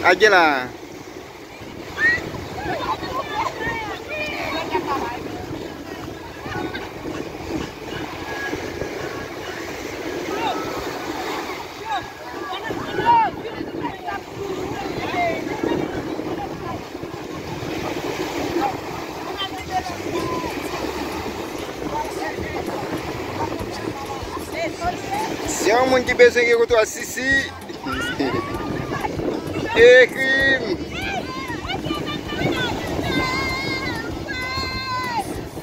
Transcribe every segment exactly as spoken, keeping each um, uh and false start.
Lage la. Si yon moun ki bezwen gen kontwòl Sisi, ekri m.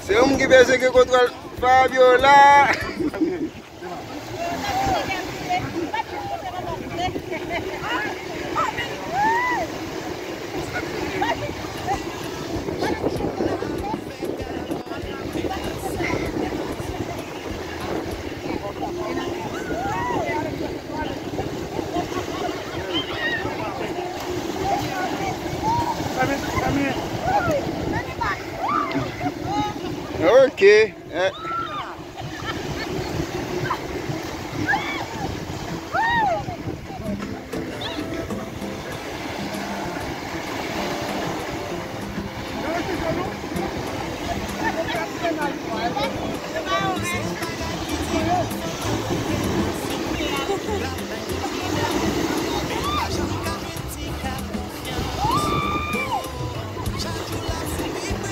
Si yon moun ki bezwen gen kontwòl Fabiola. Ok. Eh.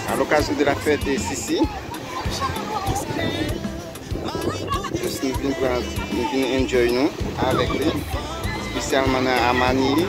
À l'occasion de la fête de Sisi, jis nou vin pran, nou vin enjoy nou avèk li, espesyalman nan Amani.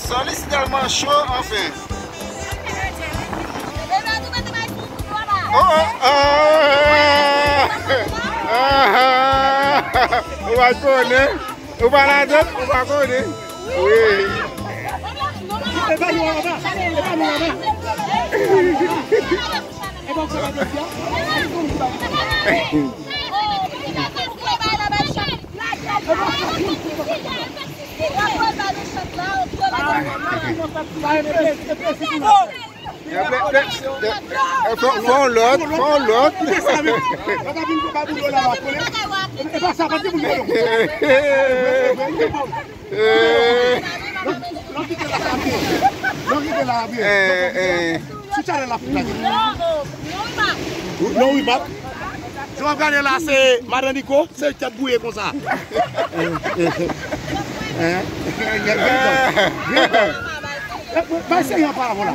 Sòl is tèlman cho, anfen. Oh, oh, oh. Ou pa konnen. Ou pa ladan, ou pa konnen. Wi. Fè, fè, fè, fè, fè yon lòt, fè yon lòt. Eh. Eh, eh. Non, wi, pap. Si w ap gade la, se Madan Niko, se li k ap gouye konsa. Bay seri an pa avò la.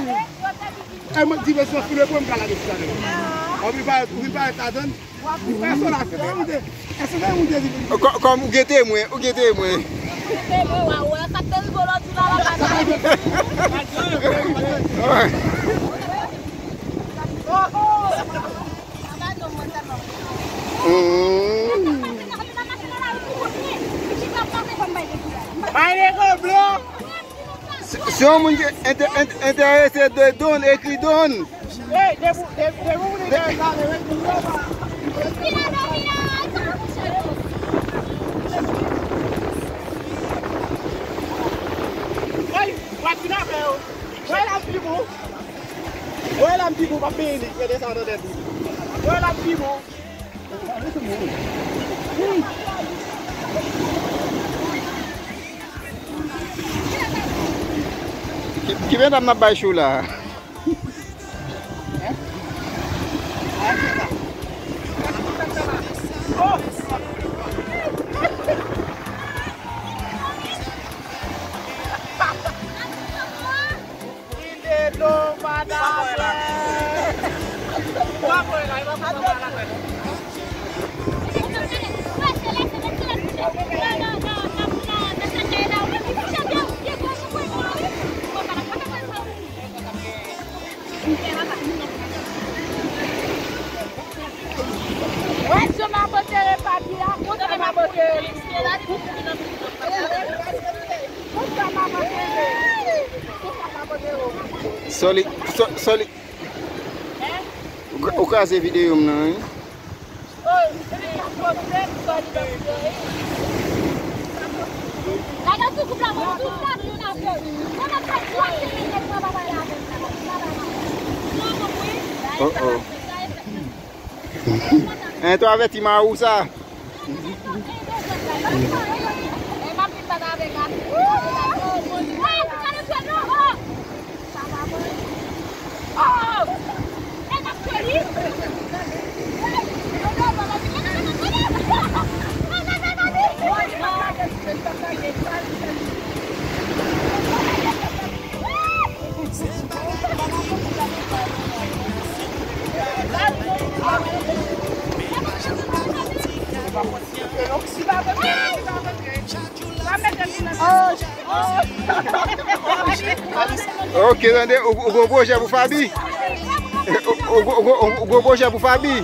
E mwen ki bezwen file pou m ka lage ti gade. Ou vin pa, ou vin pa atann. Pèsonaj, se te ou te, se te ou te vin. Kò-, kòm ou gen temwen, ou gen temwen. Ou gen temwen, wa wè, sa k te rive lòt jou la, la, la. Mm. Bay nèg blan. Si, si yon moun ki enterese de Don, ekri Don. Hey, depi, depi, depi moun enterese ale, wi. Ay, w ap vin avè yo. Wè la pi bon. Wè la pi bon, w ap benyen li, mete sa nan tèt li. Wè la pi bon. Ki, ki medam n ap bay chou la? Kite dlo, pa t avè. Sòli, sò- sòli. Ou gra- ou kraze videyo m nan, wi. Oh, oh. Hein, to avèti Marou sa. Ok, tande, ou ou gon pwojè pou Faby? Ou ou- ou- ou- ou gon pwojè pou Faby?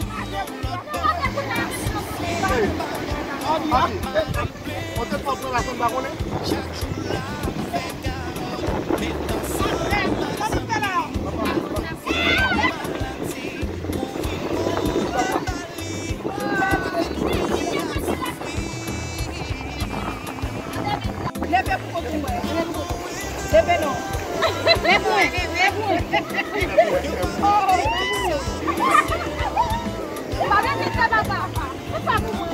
Leve pou kote mwen. Leve non. Leve mwen. Leve mwen. Oh, oh, oh. Ou pa vle vin sa papa. Ou pa pou mwen.